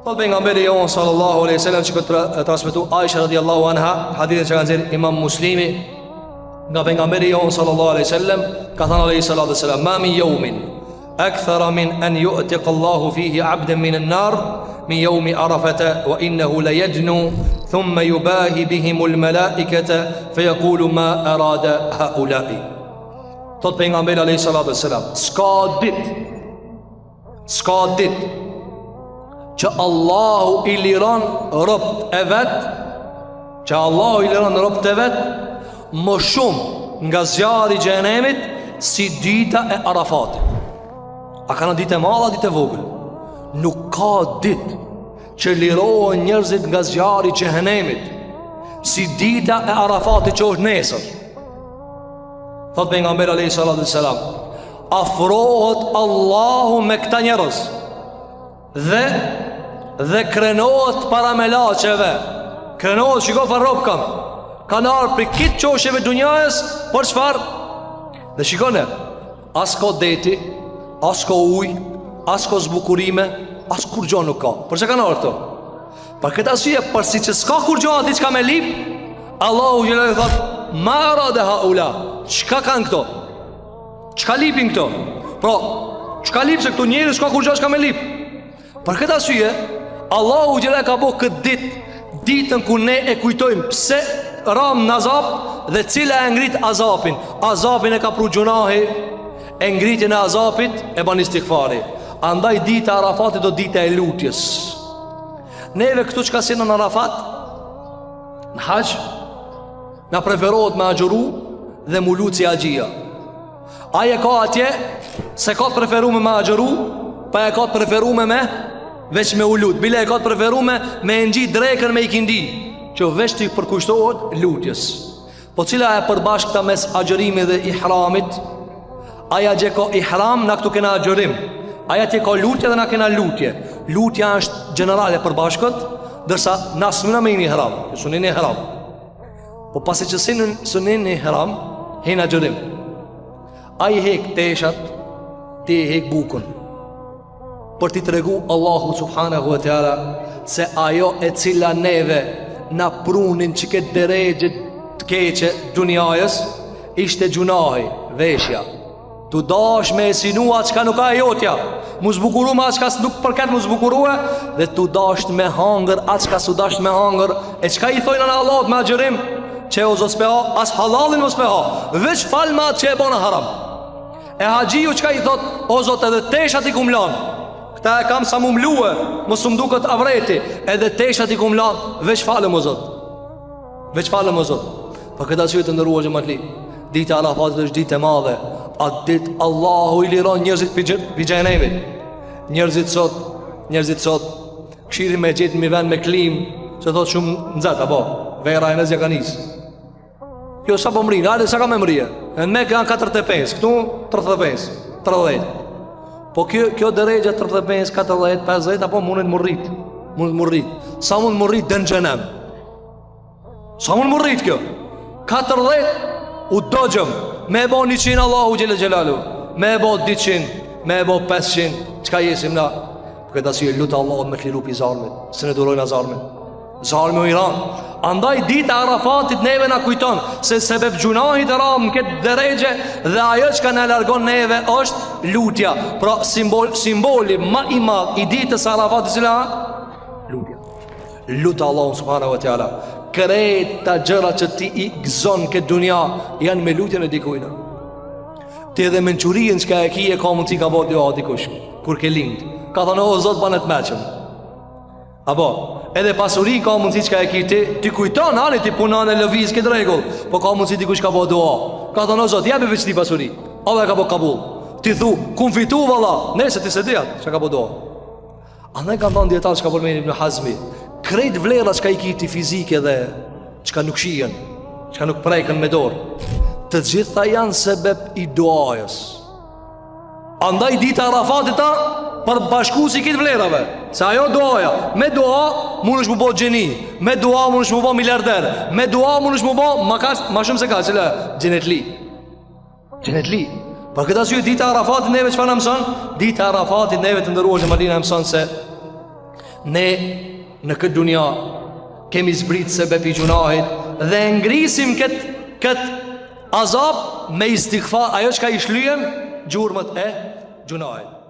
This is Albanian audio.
Thot pejgamberi jonë sallallahu alaihi wasallam që ka transmetu Aisha radiallahu anha, hadithin që ka nxjerr Imam Muslimi nga pejgamberi jonë sallallahu alaihi wasallam, ka thënë alaihi salatu wasallam, "Ma min yawmin akthara min an yu'tiqa Allahu fihi 'abdan min an-nar min yawmi Arafata wa innahu la yadnu thumma yubahi bihim al-malaikata fayaqulu ma arada haula'i." Thot pejgamberi alaihi salatu wasallam, "S'ka ditë S'ka ditë që Allahu i liron robt e vet, që Allahu i liron robt e vet më shumë nga zjarri i xhehenemit si dita e Arafatit. A kanë ditë e madhe, ditë e vogël? Nuk ka ditë që lirohen njerëzit nga zjarri i xhehenemit si dita e Arafatit që është nesër. Thot pejgamberi alayhi salatu selam, afrohet Allahu me këta njerëz dhe dhe krenohet para melaqeve. Krenohet shiko far rob kam. Kanë ardhur prej krejt qosheve dunjasë, por çfarë? Dhe shikone, as ka deti, as ka ujë, as ka zbukurime, as kurgjo nuk ka. Për çka kanë ardhur këto? Për këtë arsye, pasi që s'ka kurgjo aty çka me lip, Allahu xhelalu thot, ma arade haula, çka kanë këto? Çka lipin këto? Pra, çka lip se këtu njeri s'ka kurgjo çka me lip? Për këtë arsye, Allahu xhelalu ka bo këtë ditë, ditën ku ne e kujtojmë pse ram në azap dhe cila e ngrit azapin. Azapin e ka pru gjunahi, e ngritjen e azapit e ban istigfari. Andaj dita e Arafatit do dita e lutjes. Neve këtu çka si në Arafat, në haxh, na preferohet me agjëru dhe m'u lut si haxhia. Ai e ka atje, s'e ka të preferume me agjëru, pa e ka të preferume me veç me u lut. Bile e ka të preferume me e ngjit drekën me ikindi, që veç t'i përkushtohet lutjes. Po cila e përbashkëta mes agjërimit dhe ihramit? Ai atje ka ihram, na këtu kena agjërim. Ai atje ka lutje dhe na kena lutje. Lutja është gjenerale e përbashkët, ndërsa na s'muna me hi n'ihram, s'un hin n'ihram. Po pasi që s'un hin n'ihram, hin n'agjërim. Ai hek teshat, ti e hek bukën. Për t'i tregu Allahu subhanahu wa taala se ajo e cila neve na prunin që këtë derexhe të keqe dunjajës ishte gjunahi, veshja. Tu dash me e sinu atë çka nuk a e jotja, m'u zbukuru me atë çka nuk përket m'u zbukurue, dhe tu dash me hangër atë çka s'u dash me hangër, e çka i thojna na Allahut me agjërim, që o Zot s'pe ha, as hallalin mos pe ha, veç falma atë që e bona haram. E haxhiu çka i thot, o Zot edhe teshat i kum lan. Këta e kam sa m'u mlue, mos um duket avreti, edhe teshat i kum lan, veç falëm o Zot. Veç falëm o Zot. Për këtë arsye të nderuar xhematli, dita e Arafatit është ditë e madhe. Atë ditë Allahu i liron njerëzit pi xhehenemit. Njerëzit sot, njerëzit sot kshyrin me gjetë një vend me klimë, se thot shumë nxehtë apo vera e nezja ka nis. Jo, sa po mrrin, hajde sa ka me mrri. Në Mekë janë 45, këtu 35, 30. Po kjo, kjo derexhe 35, 40, 50, apo mundet m'u rrit. Mundet m'u rrit. Sa mund m'u rrit deri n'xhehenem? Sa mund m'u rrit kjo? 40 u dogjëm. Me e bo 100 Allahu xhele xhelaluhu. Me e bo 200, me e bo 500, çka jesim na? Për këtë arsye lute Allahun me të liru pi zarmit, se ne durojna zarmin. Zarmi o i ranë. Andaj dita e Arafatit neve na kujton se sebeb gjunahit ramë në këtë derexhe dhe ajo çka na largon neve është lutja. Pra simbol, simboli ma i madh i ditës së Arafatit cila lutja. Lute Allahun subhanahu wa taala. Krejt gjërat që ti i gëzon këtë dunja janë me lutjen e dikujna. Ti edhe mençurinë çka e ki e ka mundësi ka bo dua dikush kur ke lind. Ka thonë o Zot bane të meçëm. Apo, edhe pasuri ka mundësi çka e ki ti, ti kujton, ani ti punon e lëviz këtë rregull, po ka mundësi dikush ka bo dua. Ka thonë, o Zot, jepi veç ti pasuri. Allah e ka bo kabul. Ti thu, kum fitu valla, nëse ti s'e di atë, çka ka bo dua. Andaj kanë thonë dijetarët çka përmend Ibn Hazmi, krejt vlerat çka i ki ti fizike dhe çka nuk shihen, çka nuk preken me dorë, të gjitha janë sebeb i duajës. Andaj dita e Arafatit a përbashkuesi i krejt vlerave Se ajo duaja Me dua mundesh m'u bo gjeni Me dua mundesh m'u bo miliarder Me dua mundesh m'u bo ma, ka, ma shumë se ka Cila xhenetli Xhenetli Për këtë arsye dita e Arafatit neve çfarë na mëson Dita e Arafatit neve të nderuar xhematli na mëson se. Ne në këtë dunja kemi zbrit sebep i gjunahit dhe e ngrisim këtë kët azab me istigfar, ajo çka i shlyem gjurmët e gjunahit.